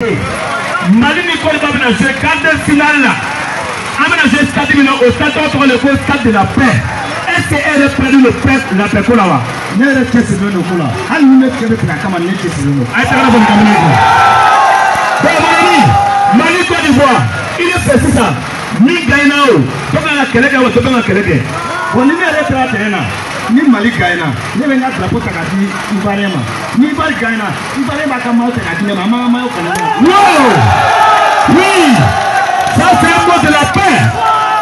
Mali ni Côte d'Ivoire bɛna jouer quart de finale la. An bɛna jouer stade min na, o stade tɔgɔ de ko stade de la paix. Est-ce que e yɛrɛ prêt le paix la paix ko la wa? Ne yɛrɛ cɛsirilen don ko la, hali ni ne cɛ bɛ tigɛ a kama, ne cɛsirilen don. A ye tɛgɛrɛ bɔ nin kamalen kun. Bon, mon ami, Mali Côte d'Ivoire, i bɛ fɛ sisan min gagnera o, dɔ kan ka kɛlɛ kɛ wa dɔ kan ka kɛlɛ kɛ? Bon, ni ne yɛrɛ taara terrain na, ni Mali gagnera, ne bɛ n ka drapeau ta k'a di Ivoirien ma. Ni Ivoire gagnera, Ivoirien b'a ka maillot ta k'a di ne ma, an b'an ka maillot kɔnɔ. Wow! Oui! Ça, c'est un mot de la paix.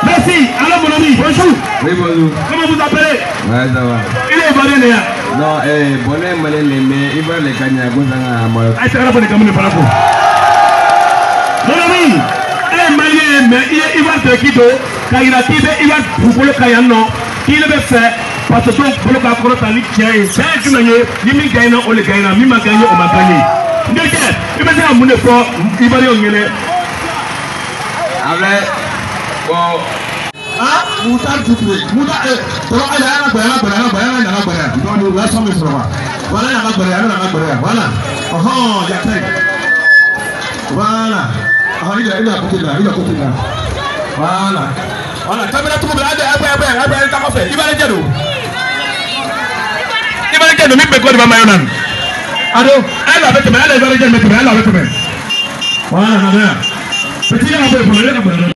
Merci. Alors, mon ami, bonjour. Oui, bonjour. Comment vous appelez? Ouais, ça va. Il est Ivoirien, les gars. Non, eh, bon, les Maliens, mais il va les gagner à cause d'un maillot. A ye tɛgɛrɛ bɔ nin kamalen fana kun. Mon ami, e ye Malien ye, mais i ye Ivoire duloki don k'a yira k'i bɛ Ivoire dugukolo kan yan nɔ, k'i bɛ fɛ fasodenw bolo ka kɔrɔta ni tiɲɛ ye. Tiɲɛ ye jumɛn ye? Ni min gagnera, o de gagnera; min ma gagné, o ma gagné. N terikɛ, i bɛ se ka mun de fɔ Ivoirienw ɲɛnɛ? Avec, bon, Ah, Moutar Touré, Moutar, eh, tɔlɔ ayi, an ka gbɛrɛ, an ka gbɛrɛ, an ka gbɛrɛ, an ka gbɛrɛ. Donc, o y'a sɔn min sɔrɔ wa? Voilà, an ka gbɛrɛ, an ka gbɛrɛ, voilà. Ɔhɔn, jate. Voilà. Ɔhɔn, i bɛ côté la, i bɛ côté la. Voilà. Voilà, caméra tugu bɛ, a bɛ, a bɛ, a bɛ, a bɛ, ta kɔfɛ. I b'a lajɛ don. Ivoirien don min bɛ Côte d'Ivoire maillot na nin. Ado. Hali a bɛ tɛmɛ, hali Ivoirien bɛ tɛmɛ, hali a bɛ tɛmɛ. Voilà, na bɛ yan. Petit, i ka bɔ yen fɔlɔ, i ka bɔ yen.